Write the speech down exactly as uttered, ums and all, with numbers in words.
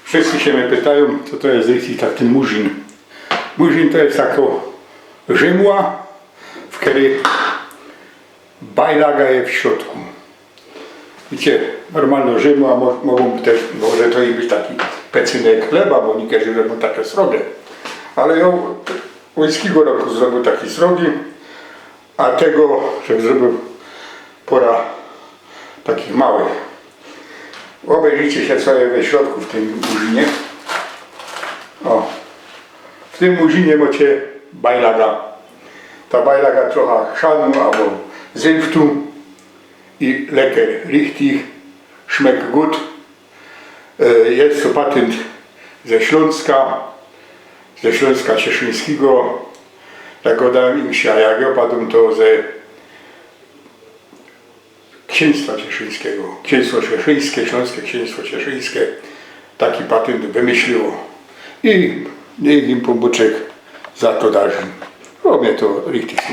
Wszyjscy sie mie pytajōm, co to je richtig tak tyn murzin. Murzin to je tako rzymła, w kerej bajlaga je w środku. Wiycie, normalno rzymła mo-, mogōm być tyż, może to i być taki pecynek chleba, bo niykerzy robiōm take srogie. Ale jŏ łyjskigo roku zrobiōm taki srogi, a tego żech zrobiōm pora takich małych. Ôbejrzyjcie sie, co je we środku w tym murzinie. Ô, w tym murzinie mocie bajlaga. Ta bajlaga trocha chrzanu abo zynftu i lecker richtig, szmeckt gut. E, je to patynt ze Ślōnska, ze Ślōnska Cieszyńskigo. Tak gŏdajōm insi, a jak jŏ padōm, to ze Ksiynstwa Cieszyńskigo. Ksiynstwo Cieszyńske, Ślōnske Ksiynstwo Cieszyńske. Taki patynt wymyśliło. I niych im Pōnbōczek za to darzi. Bo mie to richtig